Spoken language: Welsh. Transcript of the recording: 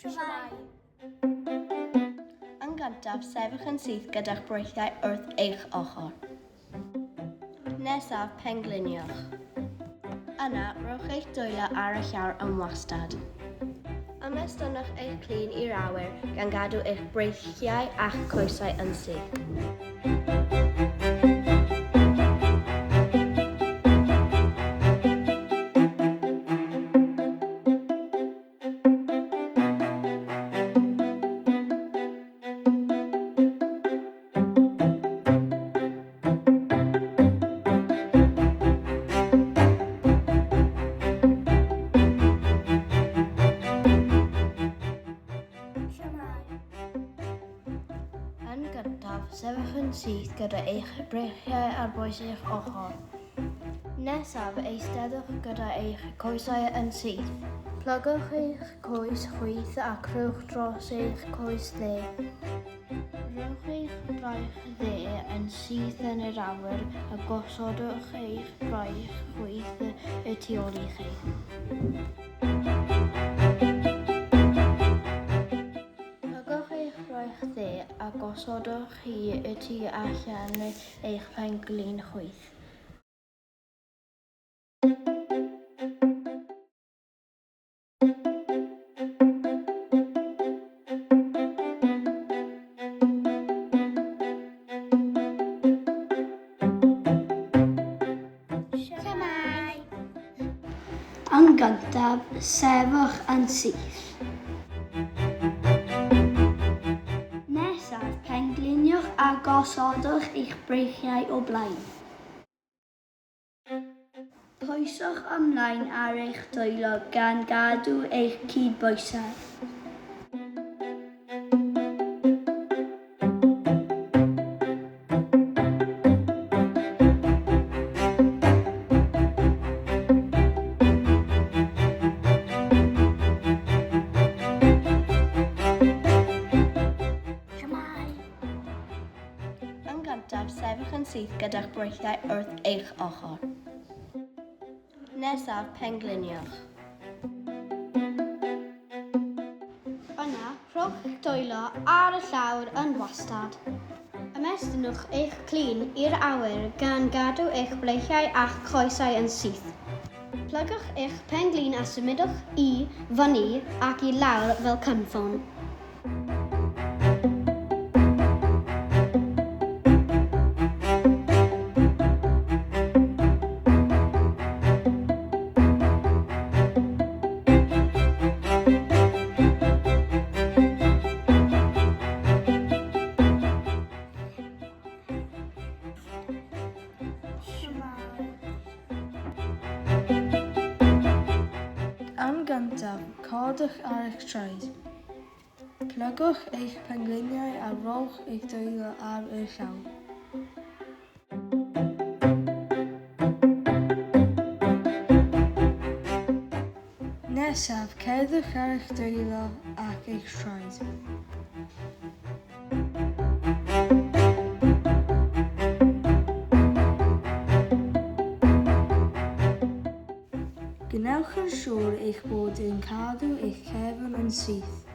Shwmae! Yn gyntaf, sefwch yn syth gyda'ch breichiau wrth eich ochr. Nesaf, pengliniwch. Yna, rhowch eich dwylo ar y llawr yn wastad. Ymestynnwch eich clun i'r awyr gan gadw eich breichiau a'ch coesau yn syth. Yn gyntaf, sefyll yn syth gyda eich breichiau ar bwys eich ochr. Nesaf, eisteddwch gyda eich coesau yn syth. Plygwch eich coes chwith ac rhowch dros eich coes dde. Rhowch eich braich dde yn syth yn yr awyr a gosodwch eich braich chwith y tu ôl i chi. Plygwch eich braich dde a gosodwch hi y tu allan eich pen-glin chwith. Shwmae! Yn gyntaf, sefwch yn syth. Nesaf, pengliniwch a gosodwch eich breichiau o blaen. Pwyswch ymlaen ar eich dwylo gan gadw eich cydbwysedd. Shwmae! Yn gyntaf, sefwch yn syth gyda'ch breichiau wrth eich ochr. Nesaf, pengliniwch. Yna, rhowch eich dwylo ar y llawr yn wastad. Ymestynnwch eich clun i'r awyr gan gadw eich breichiau a'ch coesau yn syth. Plygwch eich pen-glin a symudwch i fyny ac i lawr fel cynffon. Yn gyntaf, codwch ar eich traed. Plygwch eich pengliniau a rhowch eich dwylo ar y llawr. Nesaf, cerddwch ar eich dwylo ac eich traed. Gwnewch yn siŵr eich bod yn cadw eich cefn yn syth.